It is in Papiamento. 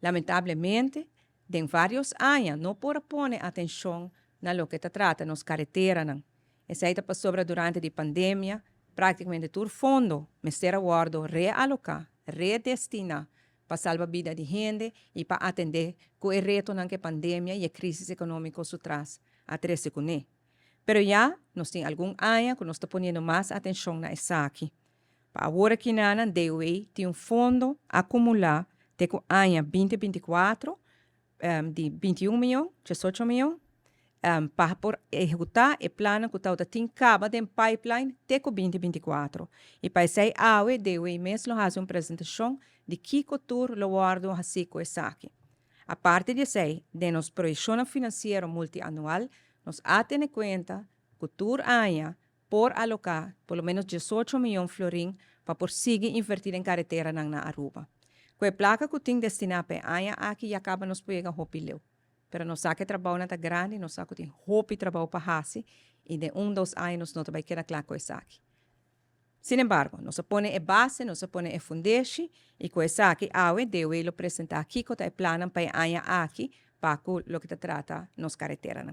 Lamentablemente, den varios aña no por a pone atencion na loke ta trata nos careteranan. Esey ta pasobra durante di pandemia practicamente tur fondo mester a wordo realoca, redestina pa salba bida di hende y pa atende cu e retonan cu e pandemia y e crisis economico su tras a trece cune. Pero ya nos tin algun aña cu nos ta poniendo mas atencion na esaki. Pa awor aki nanan DOE tin un fondo acumula te cu aña 2024 di 21 miyon, 18 miyon, pa por ehecuta e plannan cu tawata tin caba den pipeline te cu 2024. Y pa esey awe DOE mes lo haci un presentacion di kico tur lo wordo haci cu esaki. Aparte di esey, den nos proyeccionnan financiero multianual nos a tene cuenta cu tur aña por aloca por lo menos 18 miyon florin pa por sigui inverti den careteranan na Aruba. Cu e placa cu tin destina pa e aña aki ya caba nos por yega hopi leu. Pero nos sa cu e trabounan ta grandi, nos sa cu tin hopi trabou pa haci y den un dos aña nos no ta bay keda cla cu esaki. Sin embargo, nos a pone e base, nos a pone e fundeshi y cu esaki awe DOE lo presenta kico ta e plannan pa e aña aki pa cu loke ta trata nos careteranan.